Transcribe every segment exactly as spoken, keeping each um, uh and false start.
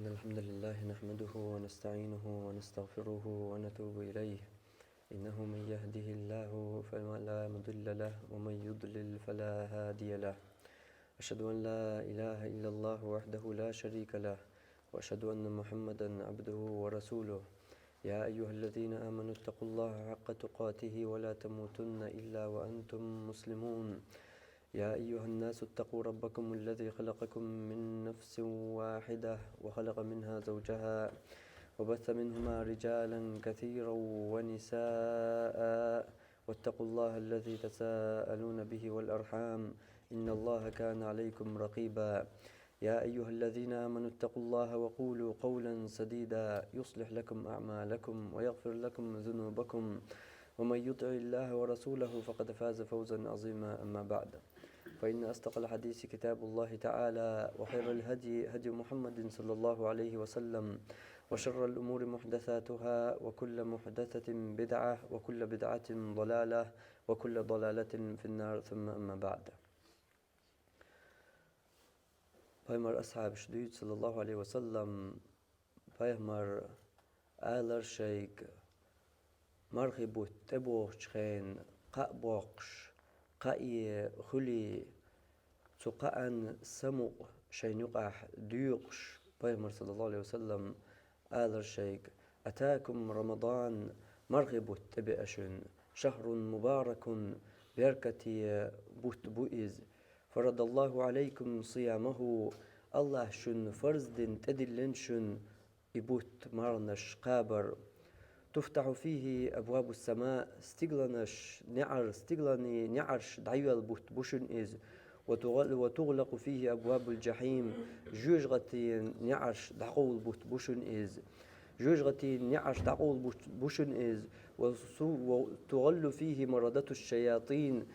إن الحمد لله نحمده ونستعينه ونستغفره ونتوب إليه. إنه من يهده الله فلا مضل له ومن يضلل فلا هادي له. أشهد أن لا إله إلا الله وحده لا شريك له، وأشهد أن محمدا عبده ورسوله. يا أيها الذين آمنوا اتقوا الله حق تقاته ولا تموتن إلا وأنتم مسلمون. يا أيها الناس اتقوا ربكم الذي خلقكم من نفس واحدة وخلق منها زوجها وبث منهما رجالا كثيرا ونساء، واتقوا الله الذي تساءلون به والأرحام، إن الله كان عليكم رقيبا. يا أيها الذين آمنوا اتقوا الله وقولوا قولا سديدا يصلح لكم أعمالكم ويغفر لكم ذنوبكم، ومن يطع الله ورسوله فقد فاز فوزا عظيما. أما بعد، فإن أصدق الحديث كتاب الله تعالى، وخير الهدي هدي محمد صلى الله عليه وسلم، وشر الأمور محدثاتها، وكل محدثة بدعة، وكل بدعة ضلالة، وكل ضلالة في النار. ثم أما بعد. Пайхамар асхьабаш дуьйцу, саллаллаху алейхи ва саллам, пайхамар алар шайга: мархи бутт тӀебохучу хенна кхаъ боккхуш, кхаъ е хуьлий, цу кхаъан самукъа шайна юкъахь доькъуш, пайхамар, саллаллаху алейхи ва саллам, алар шайга: «Атакум Рамадан, мархи бутт тӀебеа шуна, шахрун мубаракун, беркате бутт бу иза, фарадаллаху алейкум сиямаху, Аллах шуна фарз дина тӀедиллина шуна и бутт марханаш кхабар. Туфтаху фихи абвабу сама, стигланаш неӀар, стигланийн неӀарш дӀайоьлла бутт бу шуна иза, ва тугъа-, ва тугълакъу фихи абвабул джахьим, жоьжахатин неӀарш дӀакъовла бутт бу шуна иза. Жоьжахатин неӀарш дӀакъовла бутт бу шуна иза, ва су-, ва тугъаллу фихи марадату шаятин,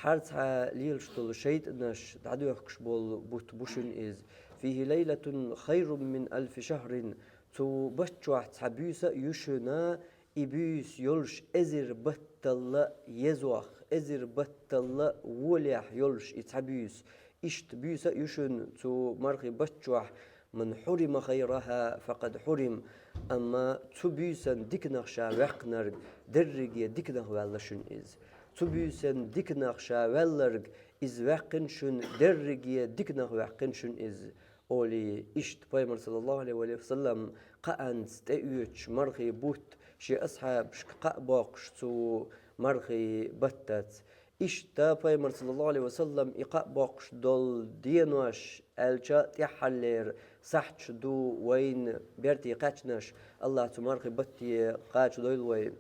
хьарцхьа лелаш долу шайтӀанаш дӀадоьхкуш болу бутт бу шуна иза. Фихи лайлатун хайрун мин алфи шахрин, цу бутт чохь цхьа буьйса а ю шуна, и буьйса йолуш эзар батталла езох, эзар батталла волехь йолуш и цхьа буьйса. Иштта буьйса а ю шуна цу мархи бутт чохь, ман хьурима хайраха, факъад хьурим. Амма цу буьйсан диканах ша ваьккхинарг, дерриге диканах ваьлла шуна иза. Цу буьйсан диканах ша ваьлларг, иза ваьккхина шуна, дерриге диканах ваьккхина шуна иза», — олий. Иштта пайхамар, саллаллаху алейхи ва саллам, кхаанца тӀеоьцуш мархи бутт шен асхьабашка кхаъ боккхуш цу мархи баттаца. Иштта пайхамар, саллаллаху алейхи ва саллам, и кхаъ боккхуш долу денош аьлча, тӀаьххьарлера сахьташ ду вайна берте кхаьчнаш, Аллах цу мархи батте кхачадойла вай.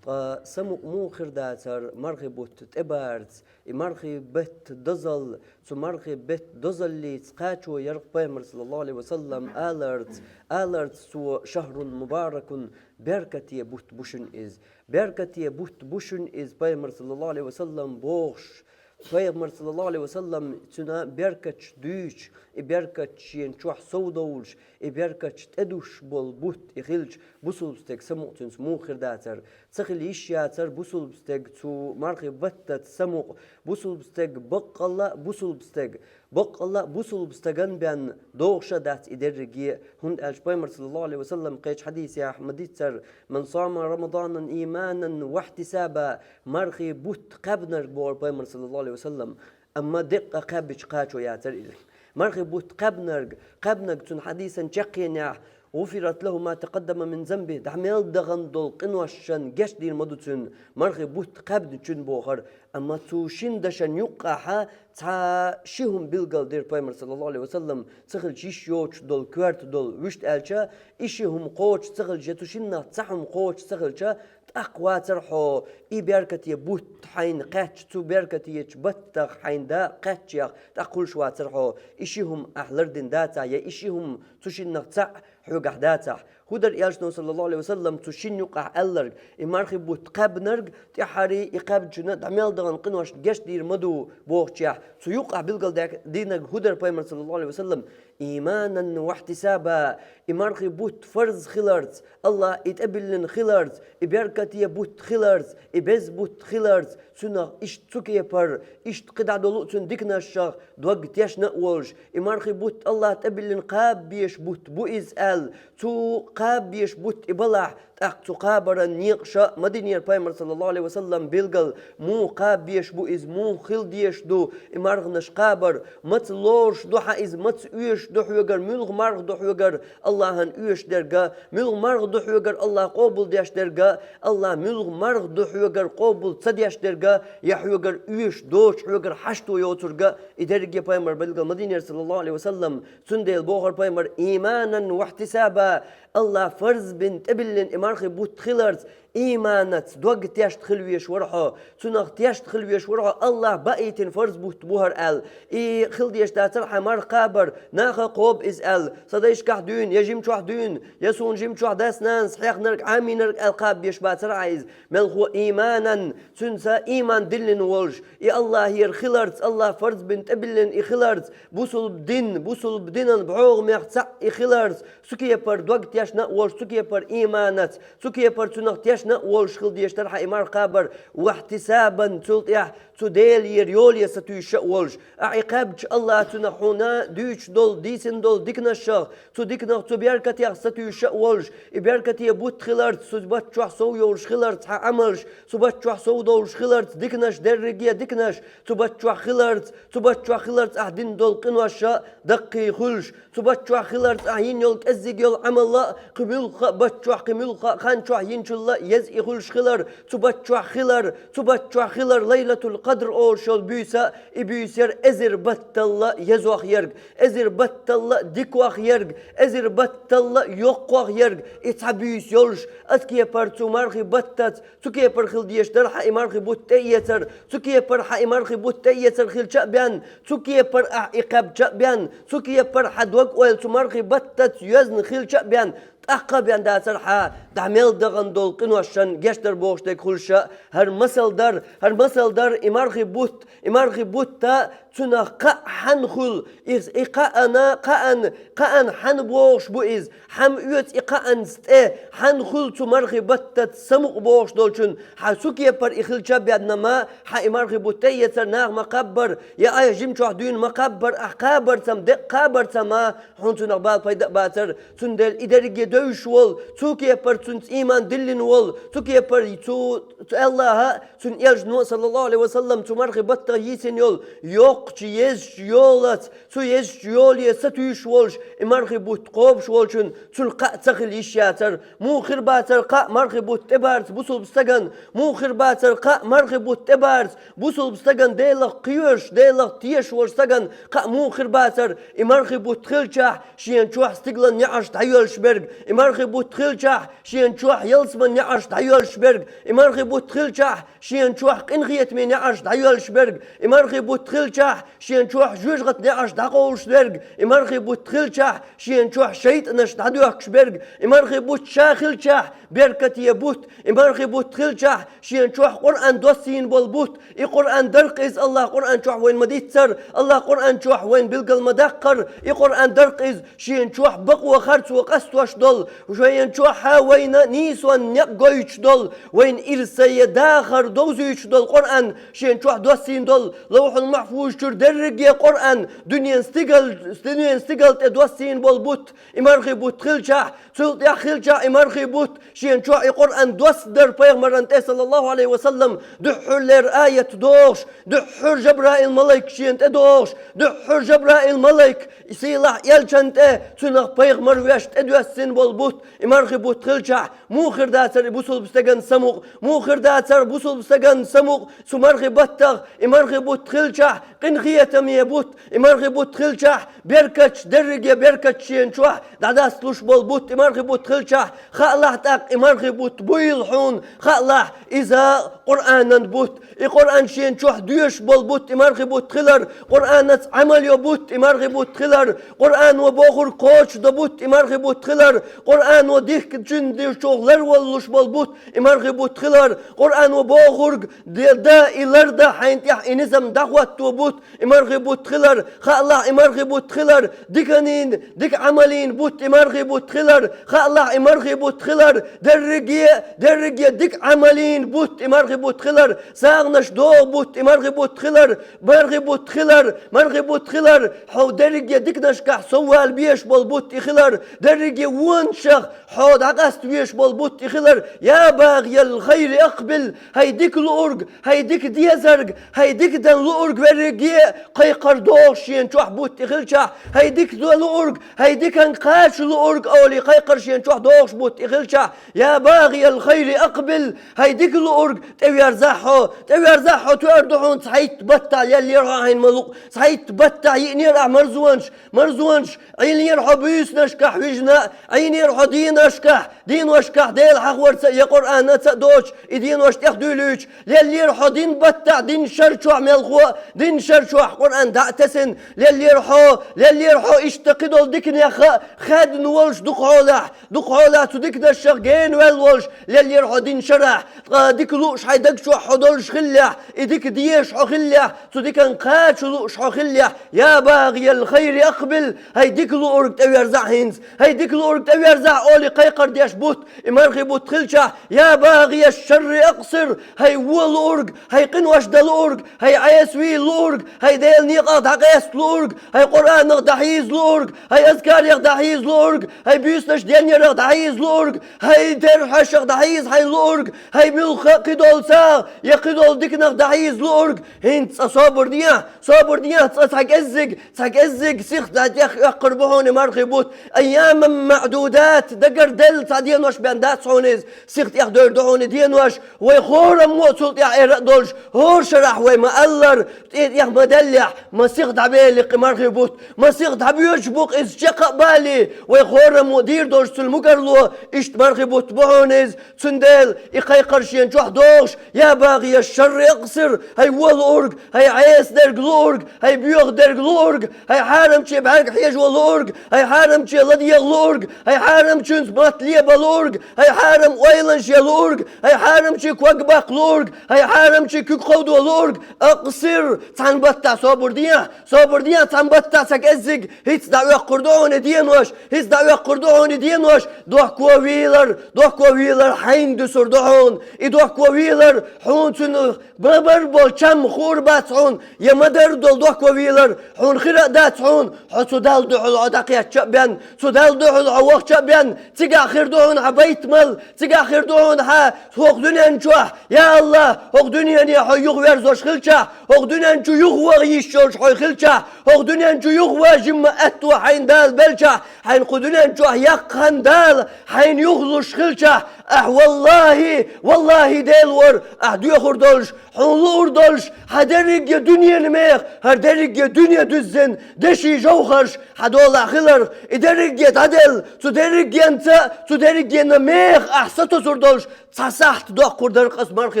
Ткъа самукъа муха хир дацара мархи бутт тӀебарца, и мархи бетт дозалла, цу мархи бетт дозаллица кхачо яра пайхамар, саллаллаху алейхи ва саллам, аларца, аларца цо: «Шахрун мубаракун, беркате бутт бу шуна иза. Беркате бутт бу шуна иза, пайхамар, саллаллаху алейхи ва саллам», — бохуш, пайхамар, саллаллаху алейхи ва саллам, цуьнан беркаташ дуьйцуш, и беркат шена чохь сов довлуш, и беркаташ тӀедуссуш болу бутт и хилча, бусулба стеган самукъа цуьнца муха хир дацара? Ца хила йиш яцара бусулба стеган цу мархи баттаца самукъа, бусулба стеган баккъалла а, бусулба стеган, баккъалла а бусулба стагана бен догӀуш а дац и дерриге а, хӀунда аьлча пайхамар, саллаллаху алейхи ва саллам, кхечу хьадисехь ма-дийццара: «Ман сама Рамаданан иманан ва ихтисаба», мархи бутт кхаьбнарг, бохура пайхамар, саллаллаху алейхи ва саллам, амма деккъа кхаьбча кхачо яцара иза. Мархи бутт кхаьбнарг, кхаьбнарг, цуьнан хьадисан чаккхенехь: «ГӀуфират лаху ма такъаддама мин занбихи», дӀа мел дахана долу къиношна гечдийр ма ду цуьнан, мархи бутт кхаьбначунна, бохура. Амма цу шина дашан юккъехь цхьа ши хӀума билгалдира пайхамар, саллаллаху алейхи ва саллам, ца хилча йиш йоцуш долу, коьрта долу, вуьшта аьлча, и ши хӀума кхочуш ца хилча, я цу шиннах цхьа хӀума кхочуш ца хилча, тӀаккха вацара хьо, и беркате бутт хьайна кхаьчча, цу беркатечу баттах хьайн да кхаьччех, тӀаккха хуьлуш вацара хьо, и ши хӀума ахь лардина дацахь, я и ши хӀума цу шиннах цхьаъ хьоьгахь дацахь. ХӀун дара элчано, саллаллаху алейхи ва саллам, цу шина юккъехь аьлларг? И мархи бутт кхаьбнарг, тӀаьххьарий и кхаьбначунна дӀа мел дахана къиношна гечдийр ма ду бохучехь, цу юккъехь билгалдинарг хӀун дара пайхамар, саллаллаху алейхи ва саллам? «Иманан ва ихтисаба», и мархи бутт фарз хиларца, Аллах и тӀебиллина хиларца, и беркате бутт хиларца, и беза бутт хиларца, Цунах иштта цу кепара, иштта кхидӀа долу а цуьнан диканашах дог тешна а волуш, и мархи бутт Аллах тӀебиллина кхаба безаш бутт бу иза аьлла, цу кхаба безаш бутт и балахь, тӀаккха цу кхабаран некъаша а Мадинера пайхамар, саллаллаху Ӏалайхи ва саллам, билгал, муха кхаба безаш бу иза, муха хила дезаш ду и марханаш кхабар, маца лоруш ду хьан иза, маца оьшуш ду хьоьгара, муьлха марха ду хьоьгара Аллахьан оьшуш дерг, муьлха марха ду хьоьгара Аллах къобалдеш дерг, Аллах муьлха марха ду хьоьгара къобал ца деш дерг, я хьоьгара оьшуш доцуш хьоьгара хьашто йоцург, и дерриге пайхамар билгал Мадинера, саллаллаху Ӏалайхи ва саллам. Цундела бохура пайхамар: «Ийманан ва ихьтисаба», Аллах фарз бина тӀебиллина и мархи бутт хиларца, ийманаца дог тешна хила везаш вара хьо, цунах тешна хила везаш вара хьо, Аллах баийтина фарз бутт бу хӀара аьлла. И хила дезаш дацара хьан марха кхабар, наха кхоба иза аьлла, сан дайшкахь дуьйна, я жимчохь дуьйна, я суна жимчохь дас-нанас хьехнарг, Ӏамийнарг аьлла кхаба безаш бацара хьан иза. Мелхо ийманан, цуьнца ийман диллина волуш, и Аллахьера хиларца, Аллах фарз бина тӀебиллина и хиларца, бусулба дин, бусулба динан бӀогӀамех цхьаъ и хиларца, цу кепара дог тешна а волуш, цу кепара ийманаца, цу кепара цунах тешна а волуш хила дезаш дара хьан и марха кхабар, ва ихьтисабан, цул тӀаьхьа цу Делера йоле сатуьйсуш а волуш. Ахь и кхаьбча, Аллах цунах хьуна дуьйцуш долу, дийцина долу диканашах, цу диканах, цу беркатех сатуьйсуш а волуш, и беркате бутт хиларца, цу бутт чохь сов йолуш хиларца хьан Ӏамалш, цу бутт чохь сов долуш хиларца диканаш, дерриге диканаш, цу бутт чохь хиларца, цу бутт чохь хиларца ахь дина долу къинош а даккхий хуьлуш, цу бутт чохь хиларца ахь йина йолу кӀеззиг йолу Ӏамал а, кхин муьлхха а бутт чохь, кхин муьлхха а хан чохь йинчул а еза и хуьлуш хилар, цу бутт чохь хилар, цу бутт чохь хилар Лайлатул-Къадр олуш йолу буьйса, и буьйса яра эзар баттал а езох ерг, эзар баттал а дикох ерг, эзар баттал а йоккхох ерг, и цхьа буьйса йолуш, оцу кепара цу мархи баттаца, цу кепара хила дезаш дара хьан и мархи бутт тӀеэцар, цу кепара хьан и мархи бутт тӀеэцар хилча а бен, цу кепара ахь и кхаьбча а бен, цу кепара хьан дог-ойла цу мархи баттаца йоьзна хилча а бен, тӀаккха а бен дацара хьан, дӀа мел дахана долу къиношна гечдар бохуш дерг хуьлуш а. ХӀара масал дара, хӀара масал дара и мархи бутт, и мархи бутт а, цунах кхаъ хьанна хуьлу, и, и кхаъана, кхаъан, кхаъан хьанна бохуш бу иза, хьан оьцу и кхаъанца тӀе, хьанна хуьлу цу мархи баттаца самукъа бохуш долчун, хьан цу кепара и хилча а бен ма, хьан и мархи бутт тӀеэцар нах ма кхаббар, я айхьа жимчохь дуьйна ма кхаббар, ахь кхабарца ма, декъа кхабарца ма, хьуна цунах бала пайда а бацара, цундела и дерриге девзаш волу, цу кепара цуьнца ийман диллина волу, цу кепара цу, цу Аллаха, цуьнан элчано, саллаллаху Ӏалайхи ва саллам, цу мархи баттах йийцина йолу, йоккхачу езачу йолаца, цу езачу йоле сатуьйсуш волуш, и мархи бутт кхобуш волчун, цуьнан кхаъ ца хила йиш яцара. Муха хир бацара кхаъ мархи бутт тӀебарца бусулба стаган, муха хир бацара кхаъ мархи бутт тӀебарца бусулба стаган, Делах кхоьруш, Делах тешаш волчу стаган кхаъ муха хир бацара, и мархи бутт хилчахь, шена чохь стигалан неӀарш дӀайоьллуш берг, и мархи бутт хилчахь, шена чохь ялсаман неӀарш дӀайоьллуш берг, и мархи бутт хилчахь, шена чохь къинхетаме неӀарш дӀайоьллуш берг, и мархи бутт хилчахь, шена чохь жоьжахатин неӀарш дӀакъовлуш дерг, и мархи бутт хилчахь, шена чохь шайтӀанаш дӀадоьхкуш берг, и мархи бутт ша хилчахь, беркате бутт, и мархи бутт хилчахь, шена чохь Къуръан доссийна болу бутт, и Къуръан дара-кх иза, Аллах Къуръан чохь вайна ма-дийццара, Аллах Къуръан чохь вайна билгал ма-даккхара, и Къуръан дара-кх иза, шена чохь бакъо, харцо къастош долу, шена чохь а вайна нийсонан некъ гойтуш долу, вайна ирсе дахар довзуьйтуш долу Къуръан, шена чохь доссийна долу, Лавхьул-Махьфуз чуьра дерриге Къуръан, дуьненан стигал, дуьненан стигал тӀе доссийна болу бутт, и мархи бутт хилчахь, цул тӀаьхьа хилчахь и мархи бутт, шена чохь и Къуръан доссадар пайхамаран тӀе, саллаллаху Ӏалайхи ва саллам, дуьххьара лер аят дохуш, дуьххьара Жабраил малайк шена тӀе дохуш, дуьххьара Жабраил малайк сийлахь элчан тӀе, цунах пайхамар веш тӀедоьссина болу бутт, и мархи бутт хилчахь, муха хир дацара и бусулба стеган самукъа, муха хир дацара бусулба стеган самукъа, цу мархи баттах, и мархи бутт хилчахь, къинхетаме бутт, и мархи бутт хилчахь, беркаташ, дерриге беркаташ шена чохь дӀадассалуш болу бутт, и мархи бутт хилчахь, хаалахь тӀаккха и мархи бутт буйла хьуна, хаалахь, иза Къуръанан бутт, и Къуръан шена чохь доьшуш болу бутт, и мархи бутт хилар, Къуръанаца Ӏамал йо бутт, и мархи бутт хилар, Къуръано бохург кхочушдо бутт, и мархи бутт хилар, Къуръано дихка чуьнан дешчух ларваллуш болу бутт, и мархи бутт хилар, Къуръано бохург де-, да и ларда хьайна тӀехь и низам дӀахӀотто бутт, и мархий бутт хилар, хаалахь, и мархий бутт хилар, диканийн, дика Ӏамалийна бутт и мархий бутт хилар, хаалахь, и мархий бутт хилар, дерриге, дерриге дика Ӏамалийна бутт и мархий бутт хилар, сагӀанаш догӀу бутт и мархий бутт хилар, мархий бутт хилар, мархий бутт хилар, хьо дерриге диканашкахь соввала безаш болу бутт и хилар, дерриге вонашах хьо дӀакъаста везаш болу бутт и хилар, я багӀиял хайри акъбил, хӀай дика луург, хӀай дика дезарг, хӀай дика дан луург верриге а кхайкхар догӀуш шена чохь бутт и хилчахь, хӀай дика дан луург, хӀай дикан кхача луург олий кхайкхар шена чохь догӀуш бутт и хилчахь, я багӀиял хайри акъбил, хӀай дика луург, тӀеверзахь хьо, тӀеверзахь хьо, тоьар ду хьуна цхьайтта баттахь леллера хьо хьайна ма-луъу, цхьайтта баттахь йиънера ахь марзонаш, марзонаш, Ӏийнера хьо буьйсанашкахь вижина, Ӏийнера хьо дийнашкахь, дийношкахь Дела хьахорца а, я Къуръанаца а доцуш, и дийнош тӀехдуьйлуьйтуш, леллера хьо дин баттахь, дин шар чохь мелхо а, дин шар чохь Къуръан дӀа а тесина, леллера хьо, леллера хьо иштта кхидолу диканех а хаьдна волуш дукха хьолахь, дукха хьолахь цу диканашах гена ваьлла волуш, леллера хьо дин шарахь, ткъа дика лууш хьайн даг чохь хьо долуш хиллехь, и дика дезаш хьо хиллехь, цу дикан кхача лууш хьо хиллехь, я багӀиял хайри акъбил, хӀай дика луург, тӀеверзахь хӀинца, хӀай дика луург, тӀеверзахь олий кхайкхар деш бутт и мархий бутт хилчахь, я багӀияш шарри акъсир, хӀай вон луург, хӀай къинош дан луург, хӀай Ӏеса вийла луург, хӀай Делан некъах дӀакъаста луург, хӀай Къуръанах дӀахьийза луург, хӀай азкарех дӀахьийза луург, хӀай буьйсанаш денъярах дӀахьийза луург, хӀай терхьашах дӀахьийза хьайн луург, хӀай муьлхха а кхидолу сагӀа, я кхидолу диканах дӀахьийза луург, хӀинца цкъа собар дехьа, собар дехьа, цкъа цхьа кӀеззиг, цхьа кӀеззиг сиха дӀатӀехъоьккхур бу хьуна и мархий бутт, айяман маӀдудат, дагарделла цхьа денош бен дац хьуна иза, сиха тӀехдевр ду хьуна и денош, вай хӀораммо а цул тӀаьхьа эр а долуш, хӀора шарахь вай ма-аллара, тӀе-, тӀех ма-даллехь, ма сиха дӀабелли-кх и мархий бутт, ма сиха дӀабоьдуш бу-кх иза чекх а балий, вай хӀораммо а дийр долуш цуьнан мукӀарло, иштта мархий бутт бу хьуна иза, цундела и кхайкхар шена чохь догӀуш, я багӀияш шарри акъсир, хӀай вон луург, хӀай Ӏеса дерг луург, хӀай боьха дерг луург, хӀай хьарамче бӀаьрг хьежо луург, хӀай хьарамче ладегӀа луург, хӀай хьарамчуьнца мотт леба луург, хӀай хьарам ойланаш ян луург, хӀай хьарамче ког баккха луург, хӀай хьарамче куьг кховдо луург, акъсир, цхьана баттахь собар дехьа, собар дехьа, цхьана баттахь цхьа кӀеззиг, хӀинца дӀаоьккхур ду хьуна и денош, хӀинца дӀаоьккхур ду хьуна и денош, дохко вийлар, дохко вийлар хьайна дуьсур ду хьуна, и дохко вийлар хьуна цуьнан ма-барра болу чам хуур бац хьуна, я ма-дарра долу дохко вийлар хьуна хир а дац хьуна, хьо цу Далла дуьхьал хьо дӀакхетча а бен, цу Далла дуьхьал хьо вахча а бен, цигахь хир ду хьуна хьан байтамал, цигахь хир ду хьуна хьан хӀокху дуьнен чохь, я АллахӀ, хӀокху дуьнене хьо юхаверзош хилчахь, хӀокху дуьнен чу юхаваха йиш йолуш хьо хилчахь, хӀокху дуьнен чу юхаважимма аьтто хьайна Дала белчахь, хьайна кху дуьнен чохь яккха хан Дала хьайна юхалуш хилчахь, ахь валлахӀи, валлахӀи, Дела вара, ахь доьхур долуш, хьуна луур долуш, хьан дерриге дуьненан меха, хӀара дерриге дуьне дуьззина, деши жовхӀарш хьан долахь хиларх, и дерриге дӀаделла, цу дерригенца, цу дерригенан меха ахь сатосур долуш, цхьа сахьт доккхур дара-кх ас мархи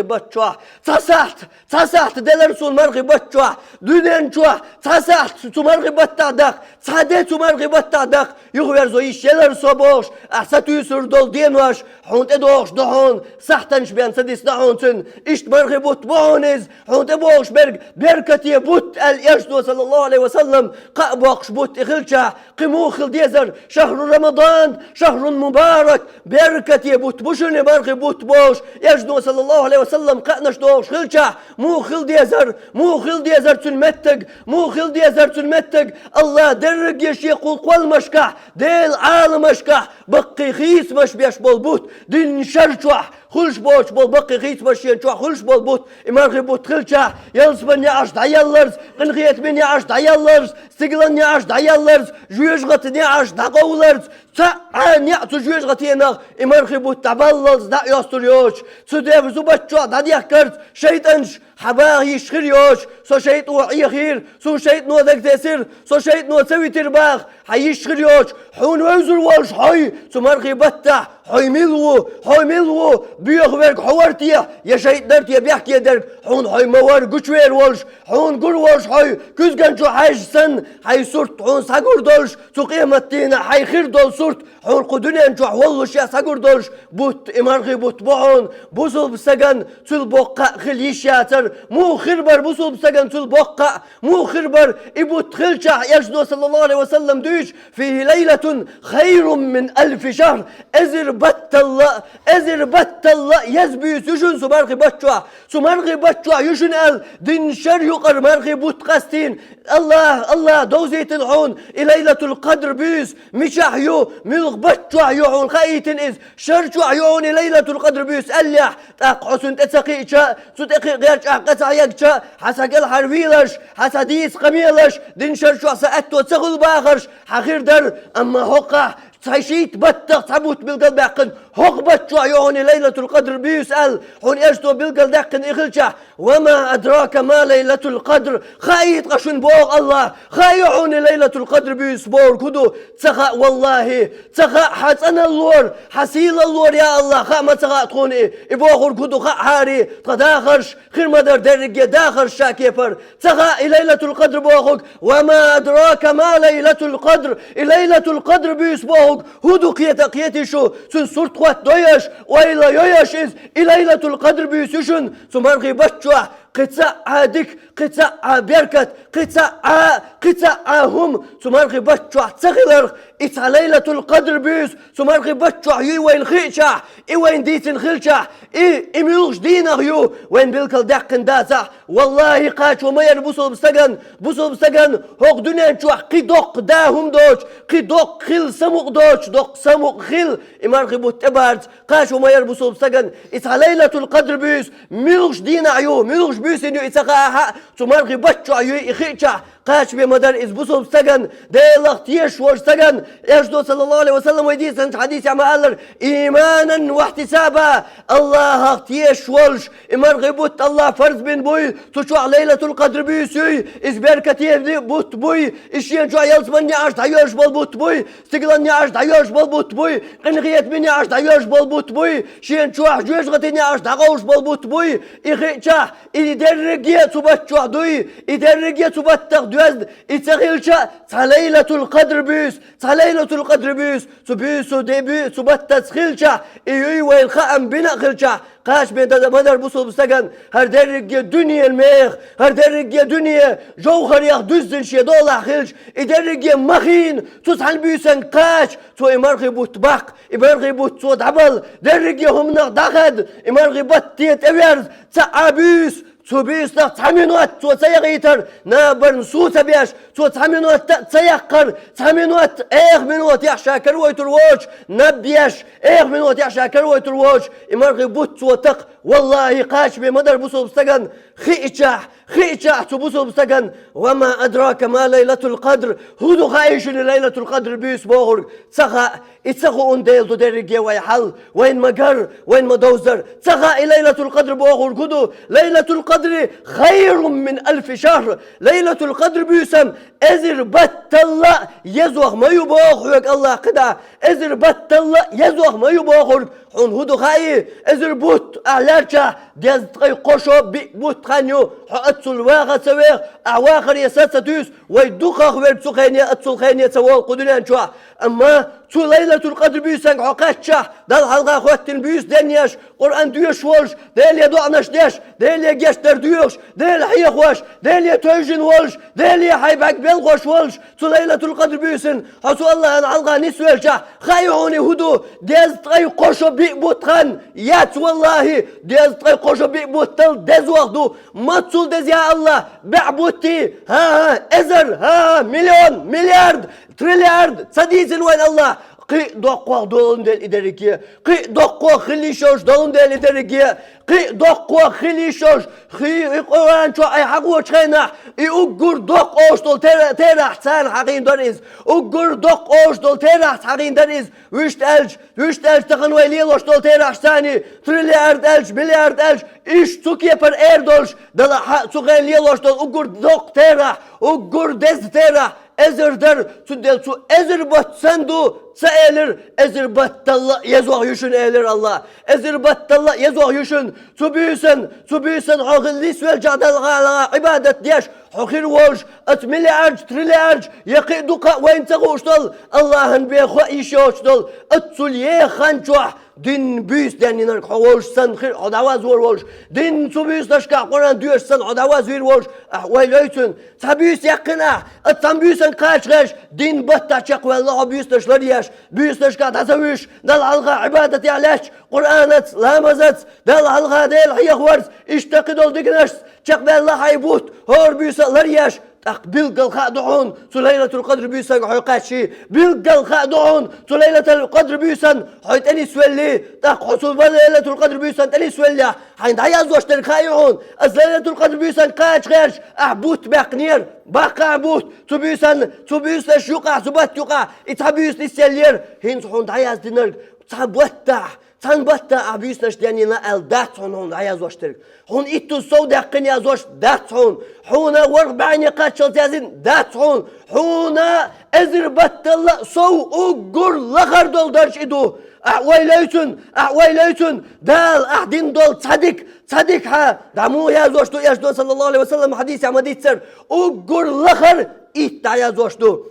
баттахь, цхьа сахьт, цхьа сахьт делара суна мархи баттахь, дуьнен чохь, цхьа сахьт цу мархи баттахь даккха, цхьа де цу мархи баттахь даккха, юхаверзо йиш елара со бохуш, ахь сатуьйсур долу денош хьуна тӀедогӀуш ду хьуна, сахьтанаш бен ца дисна хьуна цуьнан, иштта мархи бутт бу хьуна иза, хьуна тӀебогӀуш берг беркате бутт аьлла, Элчано, саллаллаху Ӏалайхи ва саллам, кхаъ боккхуш бутт и хилчахь, кхин муха хила дезара, шахру Рамадан, шахрун мубарак, беркате бутт бу шуна и мархи бутт бохуш, Элчано, саллаллаху Ӏалайхи ва саллам, кхаънаш догӀуш хилчахь, муха хила дезара, муха хила дезара цуьнан меттиг, муха хила дезара цуьнан меттиг, АллахӀ дерриге шен кху кхолламашкахь, Делан Ӏаламашкахь, баккхий хийцамаш беш болу бутт, динан шар чохь, хуьлуш боцуш болу баккхий хийцамаш шен чохь хуьлуш болу бутт, и мархи бутт хилчахь, ялсаманин неӀарш дӀаелларца, къинхетамийн неӀарш дӀаелларца, стигалан неӀарш дӀаелларца, жоьжахатин неӀарш дӀакъовларца, цхьа а неӀ цу жоьжахатенах и мархи бутт дӀабаллалц дӀа а йостур йоцуш, цу дерриг зубат чохь дӀадехкарца шайтӀанаш хьан баха йиш хир йоцуш, со шайтӀо Ӏехийра, суна шайтӀано дагатесира, со шайтӀано ца витира баха хьан йиш хир йоцуш, хьуна вевзар волуш хьо ю цу мархи баттахь, Хьо мила ву, хьо мила ву, боьха верг хьо вар те, я шайтӀа дара те, бехке дерг, хьуна хьо ма вар гучавер волуш, хьуна гур волуш хьо, куьзган чу хьаьжча санна, хьайн сурт хьуна схьагур долуш, цу къематдийнахь хьайн хир долу сурт хьуна кху дуьнен чохь воллушехь схьагур долуш, бутт, и мархи бутт бу хьуна, бусулба стаган цул боккха а хила йиш яцара. Муха хир бара бусулба стаган цул боккха а? Муха хир бара и бутт хилчахь, Элчано, саллаллаху Ӏалайхи ва саллам, дуьйцу: «فيه ليلة خير من ألف شهر». Эзар батталла, эзар батталла еза буьйса ю шуна цу мархи бутт чохь. Цу мархи бутт чохь ю шуна аьлла, дийнна шара юкъара мархи бутт къастийна. Аллах, Аллах довзийтина хьуна и Лайлатул-Къадр буьйса мичахь ю, муьлха бутт чохь ю хьуна хаийтина иза, шара чохь ю хьуна и Лайлатул-Къадр буьйса аьллехь, тӀаккха хьо цунна тӀе ца кхиъча, цу тӀе кхиъна гӀертачохь къа ца хьегча, хьан сан кӀелхьарвийларш, хьан сан дийца къамелаш, дийнна шара чохь сан аьтто ца хуьлу бахарш хьан хир дара, амма хӀокхахь цхьа шийтта баттах цхьа бутт билгалбаьккхина, хӀокху бутт чохь ю хьуна и Лайлатул-Къадр буьйса аьлла, хьуна Элчано билгалдаьккхина и хилчахь, «وما أدراك ما ليلة القدر». Хаийта-кх шуна, боху Аллах, хаийта хьуна и Лайлатул-Къадр буьйса бохург хӀун ду? Ца хаьа, валлахӀи, ца хаьа, хьан цӀаналлора, хьан сийлаллора, я Аллах, хаа ма ца хаьа тхуна и, и бохург хӀун ду хаьа хьари, тхан дахарш хир ма дара, дерриге дахарш ша кепара. Ца хаьа и Лайлатул-Къадр бохург, «وما أدراك ما ليلة القدر», и Лайлатул-Къадр буьйса бохург хӀун ду кхета а кхетий шу, цуьнан сурт хӀотта дойъеш, ойла йойъеш иза, и Лайлатул-Къадр буьйса ю шуна цу мархи бутт чохь, кхин цхьа а дика, кхин цхьа а беркат, кхин цхьа а, кхин цхьа а хӀума цу мархи бутт чохь ца хиларх, и цхьа Лайлатул-Къадр буьйса цу мархи бутт чохь юй вайна хиъчахь, и вайна дийцина хилчахь, и, и муьлхачу дийнах ю вайна билгалдаьккхина дацахь, валлахӀи, кхачо ма яра бусулба стаган, бусулба стаган хӀокху дуьнен чохь кхин доккха да хӀума доцуш, кхин доккха хила самукъа доцуш, доккха самукъа хила и мархи бутт тӀебарца, кхачо ма яра бусулба стаган и цхьа Лайлатул-Къадр буьйса муьлхачу дийнахь ю, муьлхачу буьйсина ю и ца хаахь а, цу мархи бутт чохь юй и хиъчахь, кхача бен ма дара иза бусулба стаган, Делах тешаш волчу стаган. Элчано, саллаллаху Ӏалайхи ва саллам, вай дийцинчу хьадисехь ма-аллара: «إيمانا واحتسابا». Аллахах тешаш волуш, и мархи бутт Аллах фарз бина буй, цу чохь Лайлатул-Къадр буьйса юй, иза беркате бутт буй, иза шена чохь ялсаманин неӀарш дӀайоьллуш болу бутт буй, стигалан неӀарш дӀайоьллуш болу бутт буй, къинхетаман неӀарш дӀайоьллуш болу бутт буй, шена чохь жоьжахатин неӀарш дӀакъовлуш болу бутт буй, и хиъчахь, и дерриге а цу бутт чохь дуй, и дерриге а цу баттах доьзна, и ца хилча, цхьа Лайлатул-Къадр буьйса, цхьа Лайлатул-Къадр буьйса, цу буьйса де буьйса, цу баттаца хилчахь, и юй вайна хаам бина а хилчахь, кхача бен ма дара бусулба стаган, хӀара дерриге дуьненан меха, хӀара дерриге дуьне жовхарех дуьззина шен долахь хилча, и дерриге ма хиъна, цу цхьана буьйсанга кхача, цо и мархи бутт баккха, и мархи бутт цо дӀабала, дерриге хӀуманах дӀахаьдда, и мархи бутт тӀе тӀеверза, цхьа а буьйса, цу буьйсанах цхьа минот цо ца яхийтар, набарна сов ца беш, цо цхьа минот а ца яккхар, цхьа минот, эха минотехь ша каравойтур воцуш, наб еш, эха минотехь ша каравойтур воцуш, и мархи бутт цо такха, валлахӀи, кхача бен ма дара бусулба стаган, хиъчахь, хиъчахь цу бусулба стаган, «وما أدراك ما ليلة القدر», хӀун ду хаий шуна Лайлатул-Къадр буьйса бохург, ца хаьа, и ца хууна дела ду дерриге вай хьал, вайна ма-гарра, вайна ма-довзара, ца хаьа и Лайлатул-Къадр бохург хӀун ду, «ليلة القدر خير من ألف شهر». Лайлатул-Къадр буьйсам эзар батталла езох ма ю боху хьоьга Аллах кхидӀа, эзар батталла езох ма ю бохург, хьуна хӀун ду хаий, эзар бутт ахь лаьрчахь, дезткъе кхо шо биъ бутт хан ю, хьо аццул ваха а ца веха, ахь вахаре са а ца туьйсу, вай дукхах верг цу хене аццул хене ца волу кху дуьнен чохь. Амма цу Лайлатул-Къадр буьйсанга хьо кхаьччахь, Далла хьалха хӀоьттина буьйса денъеш, Къуръан доьшуш волуш, Деле доӀанаш деш, Деле гечдар доьхуш, Дела хьехош, Деле тевжина волуш, Деле хьайн бӀаьрг белхош волуш, цу Лайлатул-Къадр буьйсанна хьо цу Аллахьан хьалха нисвелчахь, хаий хьуна хӀун ду, дезткъе кхо шо биъ бутт хан яц, валлахӀи, дезткъе кхо шо биъ буттал дезох ду, маццул деза, я Аллах, бӀе бутт, хӀан-хӀа, эзар, хӀан-хӀа, миллион, миллиард, триллиард, ца дийцина вайна Аллах, кхин а доккхох долун дела и дерриге, кхин а доккхох хила йиш йолуш долун дела и дерриге, кхин а доккхох хила йиш йолуш, хи-, и Къуръан чохь айхьа хьахочу хенахь, и уггар доккха олуш долу тера-, терахь царна хьахийна дара иза, уггар доккха олуш долу терахь хьахийна дара иза, вуьшта аьлча, вуьшта аьлча тахана вай лелош долу терахьаш царний, триллиард аьлча, миллиард аьлча, иштта цу кепара эр долуш, далахь а цу хенахь лелош долу уггар доккха терахь, уггар деза терахь, эзар дар, цундела цу эзар бутт санна ду, ца элира, эзар батталла а езох ю шуна, элира АллахӀа. Эзар батталла а езох ю шуна. Цу буьйсан, цу буьйсан хьо хила нисвелча Далла хьалха Ӏибадат деш, хьо хир волуш, оцу миллиардаш, триллиардаш, я кхин а дукха а вайна ца хууш долу, АллахӀан бен хаа йиш йоцуш долу, оццул еха хан чохь динан буьйса денйинарг хьо волуш санна хир, хьо дӀавазвор волуш, динан цу буьйсанашкахь Къуръан доьшуш санна хьо дӀавазвийр волуш, ахь ойла йой цунна. Цхьа буьйса яьккхина ахь, оцу цхьана буьйсанна кхача гӀерташ, динан баттахь чекхваьлла хьо буьйсанаш ларъеш, буьйсанашкахь дӀа ца вуьйшуш, Далла хьалха Ӏибадат яхь лаьтташ, Къуръанаца, ламазаца, Далла хьалха Дела хьехаварца, иштта кхидолу диканашца чекхбаьлла хьайн бутт, хӀора буьйса а ларъеш, тӀаккха билггал хаа ду хьуна, цу Лайлатул-Къадр буьйсанга хьо кхаьччи, билггал хаа ду хьуна, цу Лайлатул-Къадр буьйсанна хьо тӀенисвелли, тӀаккха хьо цу Лайлатул-Къадр буьйсанна тӀенисвеллехь, хьайна дӀаяздеш дерг хаьа хьуна, аса Лайлатул-Къадр буьйсанга кхача гӀерташ, ахь бутт баьккхинера, баккха ахь бутт, цу буьйсанна, цу буьйсанаш юкъахь, цу бутт юкъахь, и цхьа буьйса нисъеллера, хӀинца хьуна дӀаяздинарг цхьа баттахь, цхьана баттахь ахь буьйсанаш денйина аьлла дац хьуна, хьуна дӀаяздеш дерг. Хьуна иттуза сов даьккхина яздеш дац хьуна. Хьуна ворхӀ бӀаьне кхаччалц яздина дац хьуна. Хьуна эзар батталла а сов уггар лахара долу дарж и ду. Ахь ойла йой цунна, ахь ойла йой цунна. Дала ахь дина долу цхьа дика, цхьа дика хьан дӀа муха яздеш ду, Элчано, саллаллаху Ӏалайхи ва саллам, хьадисехь ма-дийццара, уггар лахара итт дӀаяздеш ду.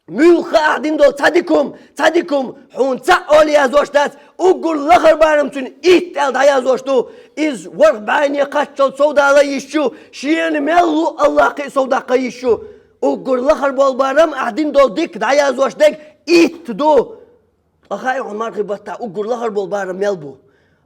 Муьлхха а ахь дина долу цхьа дика хӀума, цхьа дика хӀума, хьуна цхьаъ олий яздеш дац, уггар лахара барам цуьнан итт аьлла дӀаяздеш ду. Иза ворхӀ бӀаьне кхаччалц сов дала йиш ю, шена мел ву АллахӀа кхин а сов даккха йиш ю. Уггар лахара болу барам ахь дина долу дика дӀаяздеш дерг итт ду. Ткъа хаьий хьуна мархи баттахь уггар лахара болу барам мел бу?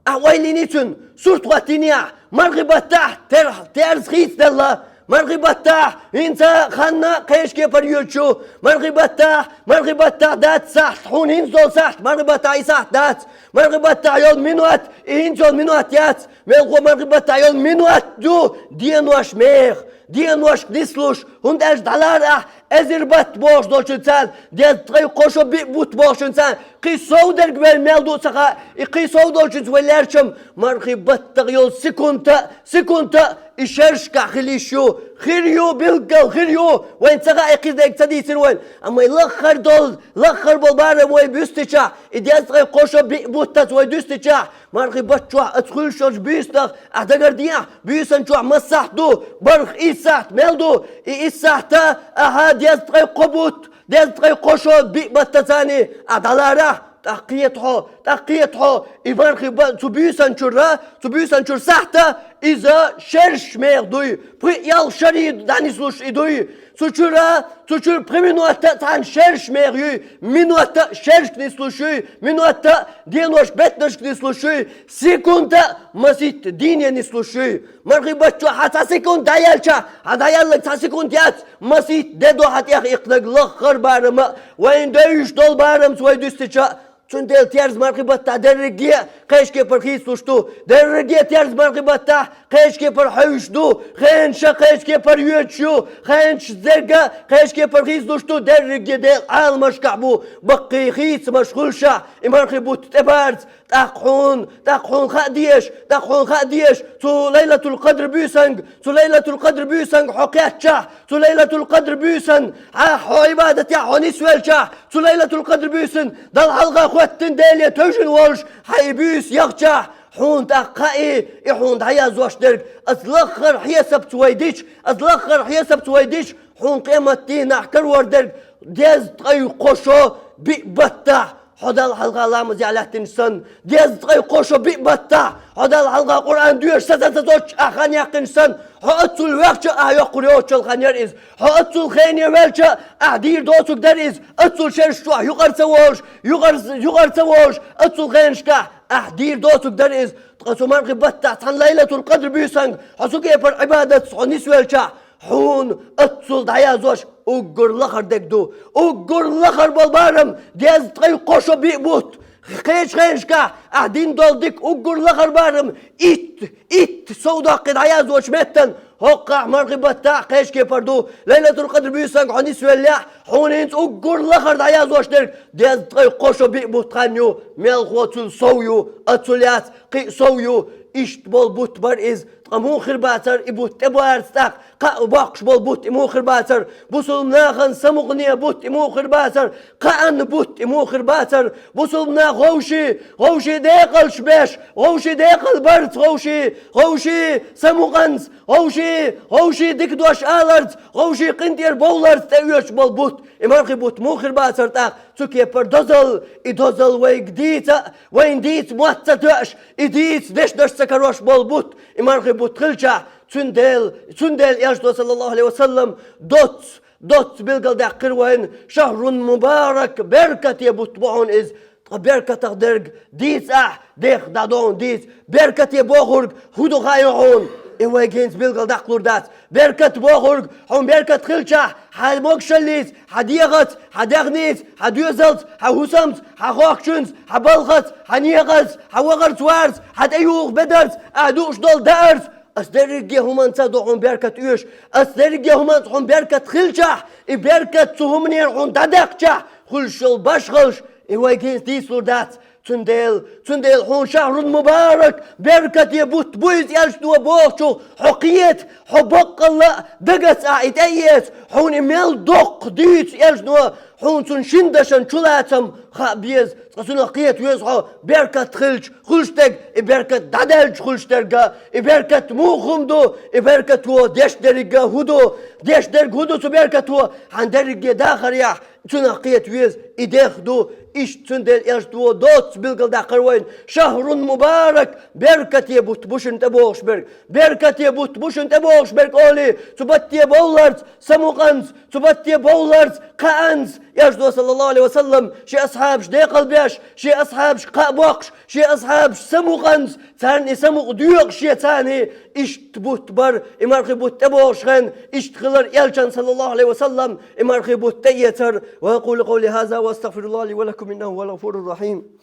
Ахь ойла йиний цуьнан, сурт хӀоттийний ахь, мархи баттахь тер-, терза хийцаделла, мархи баттахь хӀинца ханна кхечу кепара йоьдуш ю, мархи баттахь, мархи баттахь дац сахьт, хьуна хӀинца долу сахьт, мархи баттахь и сахьт дац, мархи баттахь йолу минот, и хӀинца йолу минот яц, мелхо мархи баттахь йолу минот ю, денош меха, деношка нислуш, хӀунда аьлча дӀалара ахь, эзар бутт бохуш долчуьнца, дезткъе кхо шо биъ бутт бохучуьнца, кхин сов дерг вайн мел ду а ца хаьа, и кхин сов долчуьнца вай лерчам, мархи баттахь йолу секунда, секунда, и шершкахь хила йиш ю, хир ю, билггал хир ю, вайн ца хаьа, и кхин дерг ца дийцира вайна. Амма и лаххара долу, лаххара болу барам вай буьстичахь, и дезткъе кхо шо биъ буттаца вай дуьстичахь, мархи баттахь оцу хуьлуш йолчу буьйсанах, ахь дагардехьа, буьйсан чохь масса сахьт ду, барх исс сахьт мел ду, и исс сахьта, ахьа дезткъе кхо бутт, дезткъе кхо шо биъ баттаца царний, ахь дӀаларахь, тӀаккха кхета хьо, тӀаккха кхета хьо, и мархи ба-, цу буьйсан чуьра, цу буьйсан чуьра сахьта, иза шерш меха дуй, пхи-ялх шарий дӀанислуш и дуй, цу чуьра, цу чуьра пхи минотта а цхьана шерш меха юй, минотта а шершка нислуш юй, минотта а деношка беттанашка нислуш юй, секунда а маситта дийне нислуш юй. Мархи баттахь хьан цхьа секунда дӀаелча, хьан дӀаелларг цхьа секунда яц, маситта де ду хьан тӀех иккхинарг лаххара барам а, вайна девзаш долу барамца вай дуьстича, цундела терза мархи баттахь дерриге а кхечу кепара хийцалуш ду, дерриге а терза мархи баттахь кхечу кепара хьевзаш ду, хенаш а кхечу кепара йоьдуш ю, хенаш дерг а кхечу кепара хийцалуш ду, дерриге а Делан Ӏаламашкахь бу баккхий хийцамаш хуьлуш а, и мархи бутт тӀебарца, тӀаккха хьуна, тӀаккха хьуна хаа дезаш, тӀаккха хьуна хаа дезаш, цу Лайлатул-Къадр буьйсанга, цу Лайлатул-Къадр буьйсанга хьо кхаьччахь, цу Лайлатул-Къадр буьйсанна хьо Ӏибадатехь хьо нисвелчахь, цу Лайлатул-Къадр буьйсанна Далла хьалха хӀоьттина Деле тевжина волуш, хьан и буьйса яхчахь, хьуна тӀаккха хаьий, и хьуна дӀаяздеш дерг, аса лаххара хьесапца вай дича, аса лаххара хьесапца вай дича, хьуна къематдийнахь карор дерг, дезткъе кхо шо биъ баттахь, хьо Далла хьалха ламаз яхь лаьттинчу санна, дезткъе кхо шо биъ баттахь, хьо Далла хьалха Къуръан доьшуш сацарца доцуш ахь хан яьккхинчу санна, хьо оццул ваьхча а ахь йоккхур йоцучул хан яра иза, хьо оццул хене ваьлча а ахь дийр доцург дара иза, оццул шераш чохь юкъара ца волуш, юкъара, юкъара ца волуш, оццул хенашкахь ахь дийр доцург дара иза, ткъа цу мархи баттахь цхьана Лайлатул-Къадр буьйсанга хьо цу кепара Ӏибадатца хьо нисвелчахь, хьуна оццул дӀаяздеш уггар лахара дерг ду. Уггар лахара болу барам дезткъе кхо шо биъ бутт. Кхечу хенашкахь ахь дина долу дика уггар лахара барам итт, итт сов доккхий дӀаяздеш меттан, хӀокхахь мархи баттахь кхечу кепара ду. Лайлатул-Къадр буьйсанга хьо нисвеллехь, хьуна хӀинца уггар лахара дӀаяздеш дерг дезткъе кхо шо биъ бутт хан ю, мелхо цуьнан сов ю, оццул яц, кхин а сов ю, иштта болу бутт бара иза, ткъа муха хир бацара и бутт тӀебоьрца тӀаккха, кхаъ боккхуш болу бутт и муха хир бацара, бусулба нахана самукъане бутт и муха хир бацара, кхаанна бутт и муха хир бацара, бусулба нах вовшийн, вовшийн декъалш беш, вовшийн декъал барца, вовшийн, вовшийн самукъанца, вовшийн, вовшийн дика дош аларца, вовшийн къинтӀера бовларца тӀеоьцуш болу бутт, и мархи бутт муха хир бацара тӀаккха, цу кепара дозалла, и дозалла вайга дийца, вайна дийца мотт ца тоьуш, и дийца дешдаш ца карош болу бутт, и мархи бутт хилчахь, цундела, цундела Элчано, саллаллаху Ӏалайхи ва саллам, доцца, доцца билгалдаьккхира вайна: «Шахрун мубарак, беркате бутт бу хьуна иза». Ткъа беркатах дерг дийца ахь, дех дӀадогӀун дийца. Беркате бохург хӀун ду хаьий хьуна? И вайга хӀинца билгалдаккхалур дац. Беркат бохург, хьуна беркат хилчахь, хьан могушаллица, хьан дегӀаца, хьан даьхница, хьан доьзалца, хьан хӀусамца, хьан хохкачуьнца, хьан балхаца, хьан некъаца, хьан вахарца, варца, хьан тӀеюху бедарца, ахь дууш долу даарца. Ас дерриге хӀуманца ду хьуна беркат оьшу. Ас дерриге хӀуманца хьуна беркат хилчахь, и беркат цу хӀуманера хьуна дӀадаьккхичахь, хуьлуш йолу башхаллаш, и вайга хӀинца дийцалур дац. Цундела, цундела хьуна шахрун мубарак, беркате бутт бу иза, Элчано бохучух хьо кхета, хьо баккъалла а дагаца ахь и тӀеэца, хьуна и мел доккха дуьйцу Элчано, хьуна цунна шина дашна чулацам хаа беза, цкъа цунах кхета веза хьо, беркат хилча хуьлуш дерг, и беркат дӀадаьлча хуьлуш дерг а, и беркат муха хӀума ду, и беркато деш дерг а хӀун ду, деш дерг хӀун ду цу беркато, хьан дерриге дахарехь, цунах кхета веза, и дех ду, иштта цундела Элчано доцца билгалдаккхара вайна: «Шахрун мубарак, беркате бутт бу шуна тӀебогӀуш берг». Беркате бутт бу шуна тӀебогӀуш берг олий, цу батте бовларца, самукъанца, цу батте бовларца, кхаанца, Элчано, саллаллаху Ӏалайхи ва саллам, шен асхьабаш декъалбеш, шен асхьабаш кхаъ боккхуш, шен асхьабаш самукъанца, царна и самукъа доькъуш шен царний, иштта бутт бара, и мархи бутт тӀебогӀуш хенна, иштта хилар Элчан, саллаллаху Ӏалайхи ва саллам, и мархи бутт тӀеэцар. وأقول قولي هذا وأستغفر الله لي ولكم إنه هو الغفور الرحيم.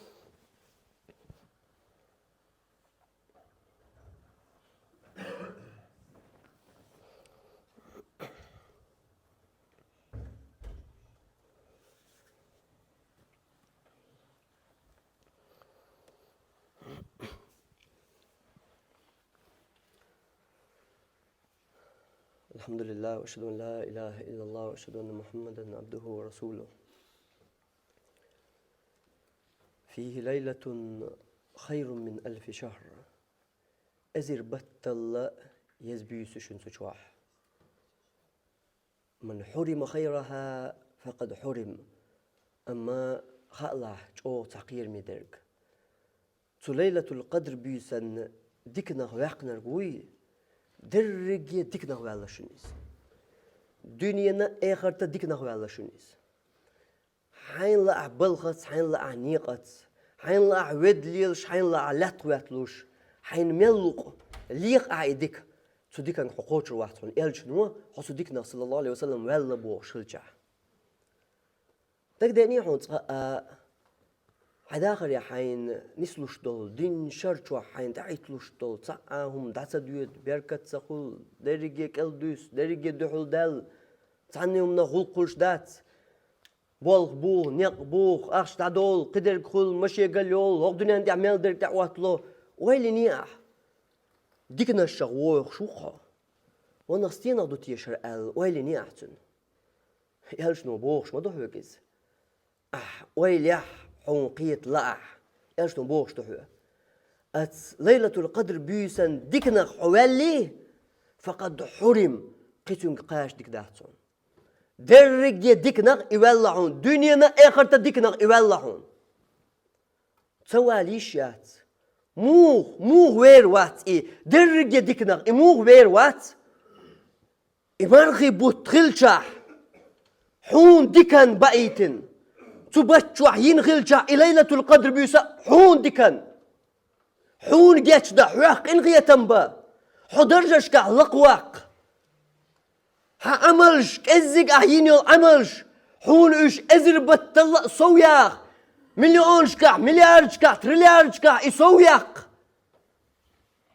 الحمد لله، وأشهد أن لا إله إلا الله، وأشهد أن محمدا عبده ورسوله. فيه ليلة خير من ألف شهر. Эзар батталла еза буьйса ю шуна цу чохь. من حرم خيرها فقد حرم. Амма хаалахь чӀогӀа цхьа кхераме дерг. Цу Лайлатул Къадр буьйсанна диканах ваьккхинарг вуй, дерриге диканах ваьлла шуна иза. Дуьненан а, эхартан а диканах ваьлла шуна иза. Хьайна лаахь балхаца, хьайна лаахь некъаца, хьайна лаахь ведда лелаш, хьайна лаахь лаьтта хӀоьтталуш, хьайна мел луъу, леха ахь и дика. Цу диканга хьо кхочур вац хьуна. Элчано хьо цу диканах, саллаллаху Ӏалайхи ва саллам, ваьлла бохуш хилчахь. Дагадеъний хьуна цкъа а, хьайн дахаре хьайна нислуш долу дин шар чохь хьайна тӀехӀитталуш долу цхьа а хӀума дӀа ца доьду, беркат ца хуьлу, дерриге кӀел дуьсу, дерриге дуьхьал даьлла, цхьанна хӀуманах гӀуллакх хуьлуш дац. Болх буху, некъ буху, ахча дӀадолу, кхидерг хуьлу, машен галйолу, хӀокху дуьненна тӀехь мел дерг тӀеӀоттало. Ойла йиний ахь? Диканашшах вохуш ву-кх хьо. Ванах стенах ду теша хӀара аьлла, ойла йиний ахь цуьнан? Элчано бохуш ма ду хьоьга иза. Ахь ойла яхь, хьуна кхета лаахь, Элчано бохуш ду хьоьга. Оцу Лайлатул Къадр буьйсан диканах хьо ваьллий, факъад хьурим, кхин цуьнга кхача дика дац хьуна. Дерриге диканах и ваьлла хьуна, дуьненан а, эхартан а диканах и ваьлла хьуна. Ца вала йиш яц. Муха, муха вер вац и? Дерриге диканах и муха вер вац? И мархи бутт хилчахь, хьуна дикан баийтина, цу бутт чохь йина хилчахь, и Лайлатул Къадр буьйса хьуна дикан. Хьуна гечдан, хьох къинхетам бан, хьо даржашкахь лакхаваккха. Хьан Ӏамалш, кӀеззиг ахь йина йолу Ӏамалш, хьуна уьш эзар батталла а сов яха, миллионашкахь, миллиардашкахь, триллиардашкахь и сов яккха.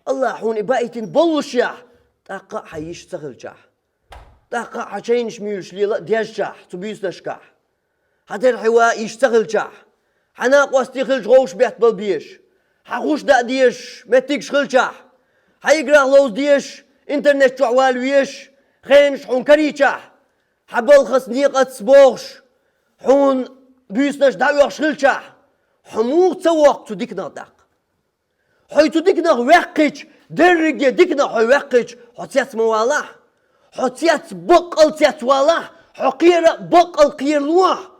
Аллахь хьуна и баийтина боллушехь, тӀаккха а хьан йиш ца хилчахь, тӀаккха а хьан чайнаш муьйлуш лела а дезчахь цу буьйсанашкахь, хьан терхье ван йиш ца хилчахь, хьан накъостий хилча вовшахбетта бала безаш, хьан гӀуш даа дезаш меттигаш хилчахь, хьан играх ловза дезаш, интернет чохь вала везаш хенаш хьуна карийчахь, хьан балхаца, некъаца бохуш, хьуна буьйсанаш дӀаоьхуш хилчахь, хьо муха ца воккху цу диканах тӀаккха? Хьо цу диканах ваьккхича, дерриге диканах хьо ваьккхича, хьо цец ма валахь. Хьо цец, баккъал цец валахь, хьо кхера, баккъал кхералахь.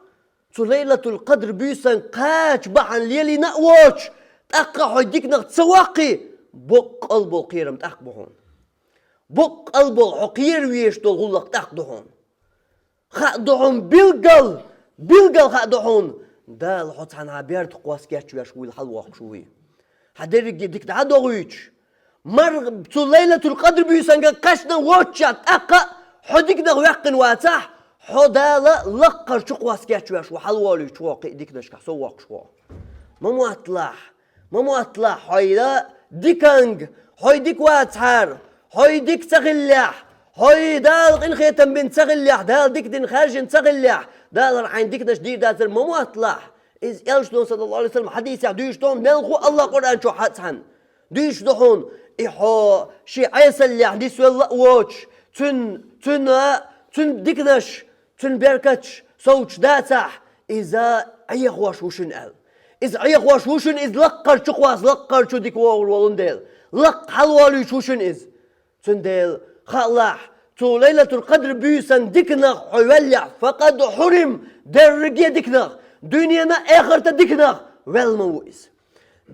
Цу Лайлатул-Къадр буьйсан кхача бахьана лелийна а воцуш, тӀаккха хьо диканах ца ваккхий, баккъал болу кхерам тӀаккха бу хьуна. Баккъал болу хьо кхера везаш долу гӀуллакх тӀаккха ду хьуна. Хаа ду хьуна билггал, билггал хаа ду хьуна, Дала хьо цхьанхьа берда кхосса кечвеш вуйла хьалавоккхуш вуй. Хьан дерриге дика дӀа а дохуьйтуш, мар-, цу Лайлатул-Къадр буьйсанга кхаьчна воцучохь тӀаккха а хьо диканах ваьккхина вацахь, хьо Дала лаккхара чу кхосса кечвеш ву хьалаволуьйтуш ву кхин а диканашкахь сов воккхуш ву. Ма мотталахь, ма мотталахь, хьо диканга, хьо дика вацахьара, хьо дика ца хиллехь, хьо Дала къинхетам бина ца хиллехь, Дала дика дина хаьржина ца хиллехь, Дала хьайна диканаш дийр дацара, ма мотталахь. Иза Элчано, саллаллаху Ӏалайхи ва саллам, хьадисехь дуьйцуш ду хьуна, мелхо а Аллах Къуръан чохь хьа а цхьаьна. Дуьйцуш ду хьуна, и хьо шен Ӏесаллехь нисвелла а воцуш, цуьнан, цуьнан, цуьнан диканаш, цуьнан беркаташ совцуш дацахь, иза Ӏехош ву шуна аьлла. Иза Ӏехош ву шуна, иза лаккхара чу кхосса, лаккхара чу дика вогӀур волун дела. Лаккха хьалаволуьйтуш ву шуна иза. Цундела, хаалахь, цу Лайлатул-Къадр буьйсан диканах хьо ваьллехь, факъад хьурим, дерриге диканах, дуьненан а, эхартан а диканах ваьлла ма ву иза.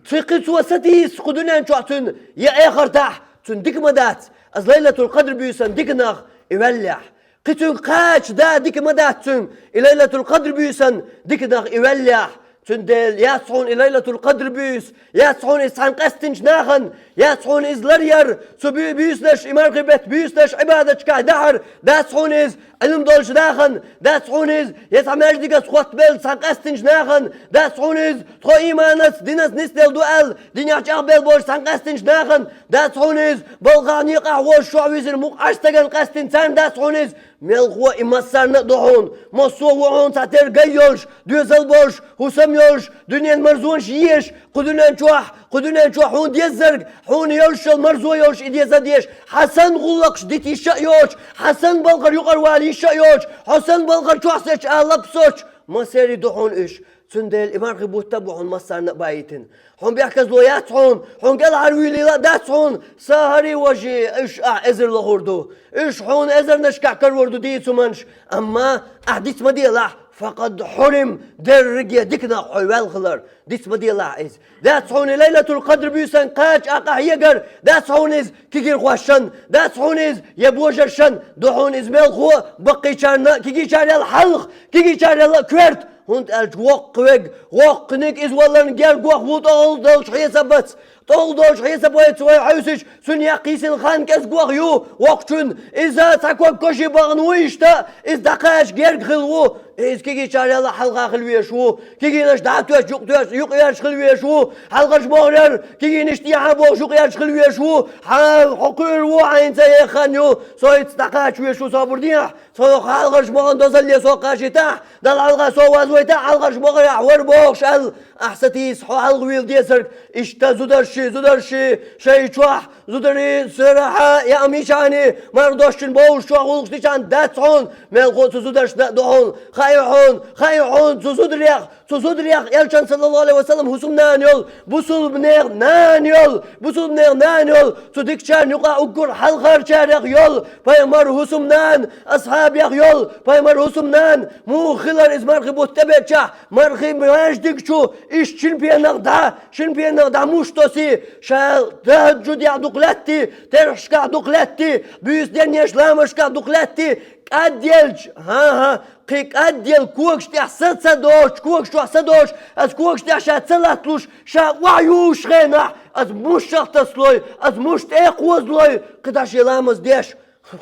Цу кхин цо сатийса кху дуьнен чохь цуьнан я эхартахь, цуьнан дика ма дац, аса Лайлатул-Къадр буьйсан диканах и ваьллехь. Кхин цуьнга кхача да дика ма дац цуьнан, и Лайлатул-Къадр буьйсан диканах и ваьллехь. Цундела яц хьуна и Лайлатул-Къадр буьйса, яц хьуна иза цхьана къаьстинчу нахана, яц хьуна иза ларъяр, цу буь-, буьйсанаш, и мархи бетта буьйсанаш Ӏибадаташкахь дахьар, дац хьуна иза Ӏилма долчу нахана, дац хьуна иза, я цхьа маьждигаш хоттабелла цхьана къаьстинчу нахана, дац хьуна иза, тхо ийманца, динца нисделла ду аьлла, динехь чӀагӀбелла болчу цхьана къаьстинчу нахана, дац хьуна иза, балхахь некъахь волуш чохь висина мукъа Ӏаш стагана къаьстина царна, дац хьуна иза, мелхо и массарна а ду хьуна, массо а ву хьуна цхьа тергал йолуш, доьзал болуш, хӀусам йолуш, дуьненан марзонаш еш, кху дуьнен чохь, кху дуьнен чохь хьуна деззарг, хьуна йолуш йолу марзо йолуш и деза деш, хьан санна гӀуллакхаш дита йиш а йоцуш, хьан санна балхара юкъара вала йиш а йоцуш, хьо санна балхара чохь сецча а лап соцуш, массерий ду хьуна уьш. Цундела и мархи бутт а бу хьуна массарна а баийтина. Хьуна бехказло яц хьуна, хьуна кӀелхьарвуьйлийла а дац хьуна, са хӀара важа, уьш ахь эзар лохур ду. Уьш хьуна эзарнашкахь карор ду дийца хӀуманаш, амма ахь диц ма делахь, факъад хьурим, дерриге диканах хьо ваьлла хилар. Диц ма делахь иза. Дац хьуна и Лайлатул-Къадр буьйсан кхача а къахьегар, дац хьуна иза кегийрхошна, дац хьуна иза я божаршна, ду хьуна иза мелхо а баккхийчарна а, кегийчарел хьалха, кегийчарел а коьрта, хӀунда аьлча воккха вег, воккханиг иза валарна гергох ву тӀехула долчу хьесапаца. ТӀехула долчу хьесапаца вай хьаьвсича, цуьнан яккхийсина хан кӀезгох ю воккхачун. Иза цхьа ког коши бахана ву иштта, иза дӀакхача герга хила ву. Иза кегийчарел а хьалха хила везаш ву. Кегийнаш дӀа а тоьшна, юкъ тоьшна, юкъ йоьрзуш хила везаш ву. Хьалхарчу могӀарера кегийнаш тӀехьа бохуш юкъ йоьрзуш хила везаш ву. Хьан хьо кхуьур ву, хьайна ца яха хан ю. Со хӀинца дӀакхача везаш ву собар дехьа. Со хьалхарчу могӀан дозалле со кхачийтахь, Далла хьалха со вазвайтахь, хьалхарчу могӀарехь вара бохуш аьлла, ахьа сатийса хьо хьалхавийла дезарг, иштта зударши, зударши, шайн чохь, зударий, сурахьа, яа мичани, мара дошчун бовлуш чохь гӀуллакхаш дичан дац хьуна, мелхо а цу зударшна а ду хьуна, хаий хьуна, хаий хьуна, цу зударех, цу зударех Элчан, саллаллаху Ӏалайхи ва саллам, хӀусамнана йолу, бусулбанех нана йолу, бусулбанех нана йолу, цу дикачарна юкъахь уггар хьалхарчарех йолу, пайхамар хӀусамнана, асхьабех йолу, пайхамар хӀусамнана, муха хилар иза мархи бутт тӀебеачахь, мархи маьждиг чу, иштта шина пенах дӀа, шина пенах дӀа муш тосий, ша тахӀаджудехь дукха лаьттий, терхьашкахь дукха лаьттий, буьйса денъеш ламазашкахь дукха лаьттий, кӀадъелча, хӀан-хӀа, кхин кӀадъелла когаш тӀехь са ца доцуш, когаш чохь са доцуш, аса когаш тӀехь ша ца латталуш, ша охьаювуш хенахь, аса муш шах тасалой, аса муш тӀе а кхозалой, кхидӀа шен ламаз деш.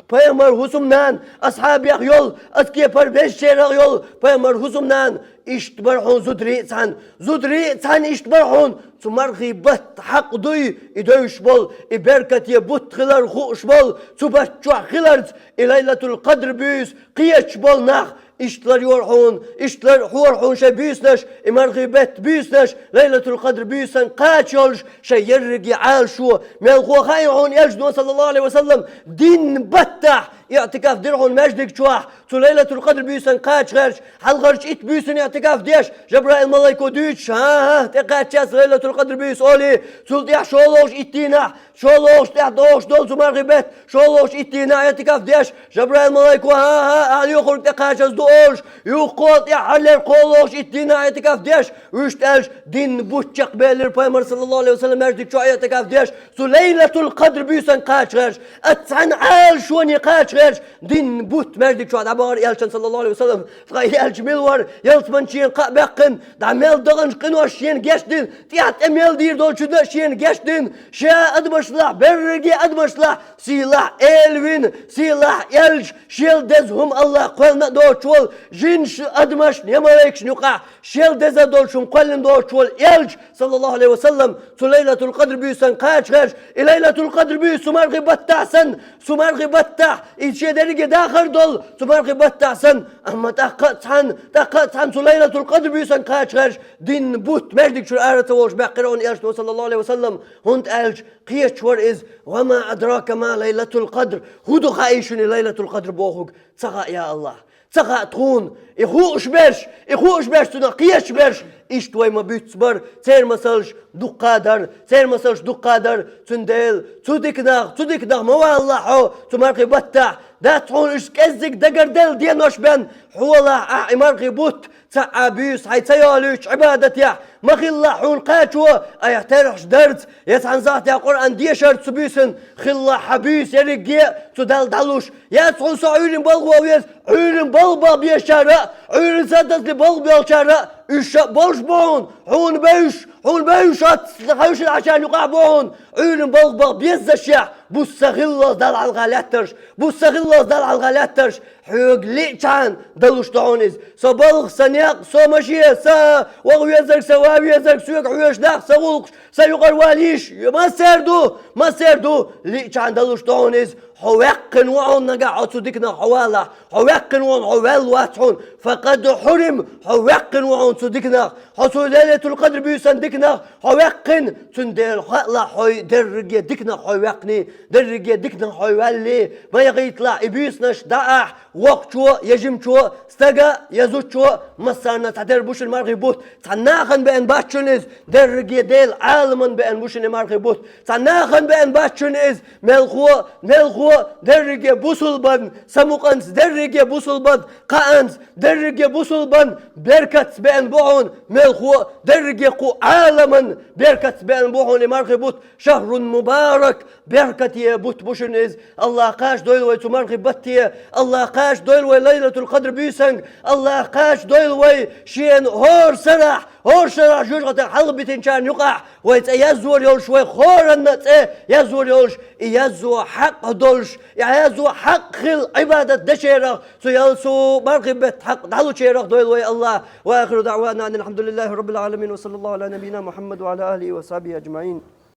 Пайхамар хӀусамнана, асхьабех йолу, аса кепара везачарах йолу, пайхамар хӀусамнана, иштта бара хьуна зударий а цхьаьна, зударий а цхьаьна иштта бара хьуна, цу мархий баттан хьакъ дуй, и девзаш болу, и беркате бутт хилар хууш болу, цу баттан чохь хиларца, и Лайлатул-Къадр буьйса кхеташ болу нах, Иштта лар йора хьуна, иштта лар хьора хьуна шайн буьйсанаш, и мархий бетта буьйсанаш, Лайлатул-Къадр буьйсан кхача йолуш шайн ерриге Ӏалашо. Мелхо хаийна хьуна Элчано, саллаллаху Ӏалайхи ва саллам, дийнна баттахь иӀтикаф дира хьуна маьждиг чохь, цу Лайлатул-Къадр буьйсан кхача гӀерташ, хьалхарчу итт буьйсанна иӀтикаф деш, Жабраил малайко дуьйцуш: «ХӀан-хӀа, тӀекхаьчча Лайлатул-Къадр буьйса», олий, цул тӀаьхьа шолгӀачу итт дийнахь, шолгӀачу тӀаьхьа догӀуш долу цу мархий бетта, шолгӀачу итт дийнахь иӀтикаф деш, Жабраил малайко: «ХӀан-хӀа, ахьа лоьхург тӀекхачаза ду», олуш, юха кхоалгӀа тӀаьхьа хьаллера кхоалгӀачу итт дийнахь иӀтикаф деш, уьш тӀаьлча дийнна бутт чекхбелира пайхамар, саллаллаху Ӏалайхи ва саллам, маьждиг чохь иӀтикаф деш, цу Лайлатул-Къадр буьйсан кхача гӀерташ, а цхьана Ӏалашоне кхача гӀерташ, дийнна бутт маьждиг чохь дӀабахара Элчан, саллаллаху Ӏалайхи ва саллам. Ткъа и Элча мила вара, ялсамани шена кхаъ баьккхина, дӀа мел даханчу къинош шена гечдина, тӀаьхьа тӀе мел дийр долчунна а шена гечдина, ша адамашлахь, берриге адамашлахь сийлахь Эла вина, сийлахь Элча, шел деза хӀума Аллах кхоьллина а доцуш волу, жинаш а адамашна я малайкашна юкъахь шел деза долчу хӀума кхоьллина доцуш волу Элча, саллаллаху Ӏалайхи ва саллам, цу Лайлатул-Къадр буьйсан кхача гӀерташ, и Лайлатул-Къадр буьйса цу мархий баттахь санна, цу мархий баттахь, и шен дерриге дахар долу цу мархий баттахь санна, амма тӀаккха а цхьаьна, тӀаккха а цхьаьна цу Лайлатул-Къадр буьйсан кхача гӀерташ, дийнна бутт маьждиг чуьра ара ца волуш баьккхира хьуна Элчано, саллаллаху Ӏалайхи ва саллам, хӀунда аьлча кхеташ вара иза: «Ва ма адрака ма Лайлатул-Къадр», хӀун ду хаий шуна и Лайлатул-Къадр бохург? Ца хаьа, я Аллах. Ца хаьа тхуна, и хууш берш, и хууш берш, цунах кхеташ берш, иштта вай ма буьйцу бара, церан масалш дуккха дара, церан масалш дуккха дара, цундела цу диканах, цу диканах ма валалахь хьо, цу мархий баттахь, дац хьуна уьш кӀеззиг дагарделла денош бен, хьолахь ахьа и мархий бутт, цхьа а буьйса хьайн ца йолуьйтуш Ӏибадатехь, ма хилалахь хьуна кхачо, айхьа терхьаш дарца, я цхьана сахьтехь Къуръан дешарца цу буьйсанна, хилалахь хьан буьйса ерриге а цу Далла дӀалуш, яц хьуна со Ӏуьйранна балха ван веза, Ӏуьйранна балха бан безачара а, Ӏуьйранна сатасале балха боьлхучара а, уьш а болуш бу хьуна, хьуна бевзаш, хьуна бевзаш оццул хьуьйшина Ӏачарна юкъахь бу хьуна, Ӏуьйранна балха бан беззашехь, буса хилалахь Далла хьалха лаьттарш, буса хилалахь Далла хьалха лаьттарш, хьоьга лиъчхьана далуш ду хьуна иза. Со балха, сан некъ, со машен, сан ваха везарг, сан ван везарг, соьга хьоьжуш нах, сан гӀуллакхаш, сан юкъара валийш, массер ду, массер ду, лиъчхьана далуш ду хьуна иза. Хьо ваьккхина ву хьуна нагахь, хьо цу диканах хьо валахь. Хьо ваьккхина ву хьуна, хьо ваьлла вац хьуна. Факъад хьурим, хьо ваьккхина ву хьуна цу диканах. Хьо цу Лайлатул-Къадр буьйсан диканах хьо ваьккхина. Цундела хаалахь хьо дерриге диканах хьо ваьккхиний, дерриге диканах хьо ваьллий. Ма яхийталахь и буьйсанаш дӀа ахь, воккхачо а, я жимачо а, стага а, я зудчо а, массарна цхьатерра бу шуна мархий бутт. Цхьана нахана беана бац шуна иза, дерриге Делан Ӏаламан беана бу шуна и мархий бутт. Цхьана нахана беана бац шуна иза, мелхо, мелхо, дерриге бусулбан самукъанца, дерриге бусулбан кхаанца, дерриге бусулбан беркатца беана бу хьуна, мелхо, дерриге кху Ӏаламан беркатца беана бу хьуна и мархий бутт. Шахрун мубарак, беркате бутт бу шуна иза. Аллах кхача дойла вай цу мархий батте, Аллах кхача дойла вай Лайлатул-Къадр буьйсанга, Аллах кхача дойла вай шена хӀора сарахь, хӀора сарахь жоьжахатех хьалха битинчарна юкъахь, вай цӀе язйор йолуш, вай хӀоранна цӀе язйор йолуш, и язйо хьакъ долуш, и язйо хьакъ хилла Ӏибадат дечарах, цу ялсу мархий бетта хьакъ дӀалучарах дойла вай Аллах. Ва ахиру даъвана анил хьамдулиллахи раббил Ӏаламин. Ва саллаллаху Ӏала набийина Мухьаммад ва Ӏала алихи ва сахьбихи аджмаӀин.